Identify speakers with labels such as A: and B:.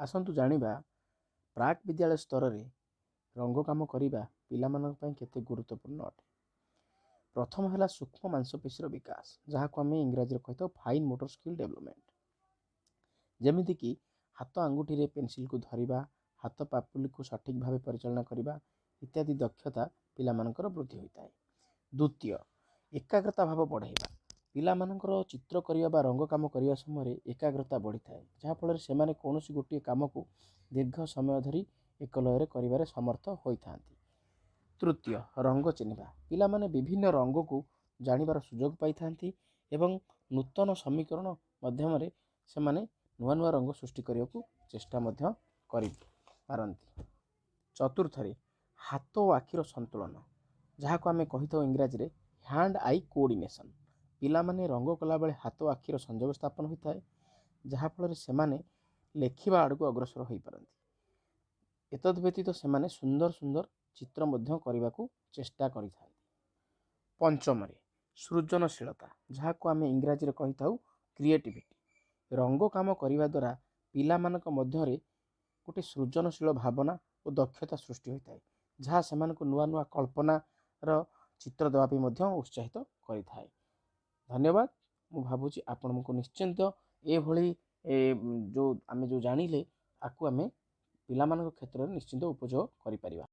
A: ଆସନ୍ତୁ ଜାଣିବା ପ୍ରାକ୍ ବିଦ୍ୟାଳୟ ସ୍ତରରେ ରଙ୍ଗ କାମ କରିବା ପିଲାମାନଙ୍କ ପାଇଁ କେତେ ଗୁରୁତ୍ୱପୂର୍ଣ୍ଣ ଅଟେ। ପ୍ରଥମ ହେଲା ସୂକ୍ଷ୍ମ ମାଂସପେଶୀର ବିକାଶ, ଯାହାକୁ ଆମେ ଇଂରାଜୀରେ କହିଥାଉ ଫାଇନ୍ ମୋଟର ସ୍କିଲ୍ ଡେଭଲପମେଣ୍ଟ। ଯେମିତିକି ହାତ ଆଙ୍ଗୁଠିରେ ପେନସିଲକୁ ଧରିବା, ହାତ ପାପୁଲିକୁ ସଠିକ୍ ଭାବେ ପରିଚାଳନା କରିବା ଇତ୍ୟାଦି ଦକ୍ଷତା ପିଲାମାନଙ୍କର ବୃଦ୍ଧି ହୋଇଥାଏ। ଦ୍ୱିତୀୟ, ଏକାଗ୍ରତା ଭାବ ବଢ଼ାଇବା। ପିଲାମାନଙ୍କର ଚିତ୍ର କରିବା ବା ରଙ୍ଗ କାମ କରିବା ସମୟରେ ଏକାଗ୍ରତା ବଢ଼ିଥାଏ, ଯାହାଫଳରେ ସେମାନେ କୌଣସି ଗୋଟିଏ କାମକୁ ଦୀର୍ଘ ସମୟ ଧରି ଏକ ଲୟରେ କରିବାରେ ସମର୍ଥ ହୋଇଥାନ୍ତି। ତୃତୀୟ, ରଙ୍ଗ ଚିହ୍ନିବା। ପିଲାମାନେ ବିଭିନ୍ନ ରଙ୍ଗକୁ ଜାଣିବାର ସୁଯୋଗ ପାଇଥାନ୍ତି ଏବଂ ନୂତନ ସମୀକରଣ ମାଧ୍ୟମରେ ସେମାନେ ନୂଆ ନୂଆ ରଙ୍ଗ ସୃଷ୍ଟି କରିବାକୁ ଚେଷ୍ଟା ମଧ୍ୟ କରିପାରନ୍ତି। ଚତୁର୍ଥରେ, ହାତ ଓ ଆଖିର ସନ୍ତୁଳନ, ଯାହାକୁ ଆମେ କହିଥାଉ ଇଂରାଜୀରେ ହ୍ୟାଣ୍ଡ I coordination. ପିଲାମାନେ ରଙ୍ଗ କଲାବେଳେ ହାତ ଓ ଆଖିର ସଂଯୋଗ ସ୍ଥାପନ ହୋଇଥାଏ, ଯାହାଫଳରେ ସେମାନେ ଲେଖିବା ଆଡ଼କୁ ଅଗ୍ରସର ହୋଇପାରନ୍ତି। ଏତଦ୍ ବ୍ୟତୀତ ସେମାନେ ସୁନ୍ଦର ସୁନ୍ଦର ଚିତ୍ର ମଧ୍ୟ କରିବାକୁ ଚେଷ୍ଟା କରିଥାନ୍ତି। ପଞ୍ଚମରେ, ସୃଜନଶୀଳତା, ଯାହାକୁ ଆମେ ଇଂରାଜୀରେ କହିଥାଉ କ୍ରିଏଟିଭିଟି। ରଙ୍ଗ କାମ କରିବା ଦ୍ୱାରା ପିଲାମାନଙ୍କ ମଧ୍ୟରେ ଗୋଟେ ସୃଜନଶୀଳ ଭାବନା ଓ ଦକ୍ଷତା ସୃଷ୍ଟି ହୋଇଥାଏ, ଯାହା ସେମାନଙ୍କୁ ନୂଆ ନୂଆ କଳ୍ପନାର ଚିତ୍ର ଦେବା ପାଇଁ ମଧ୍ୟ ଉତ୍ସାହିତ କରିଥାଏ। ଧନ୍ୟବାଦ। ମୁଁ ଭାବୁଛି ଆପଣଙ୍କୁ ନିଶ୍ଚିନ୍ତ ଏଭଳି ଯେଉଁ ଆମେ ଯେଉଁ ଜାଣିଲେ, ଆକୁ ଆମେ ପିଲାମାନଙ୍କ କ୍ଷେତ୍ରରେ ନିଶ୍ଚିନ୍ତ ଉପଯୋଗ କରିପାରିବା।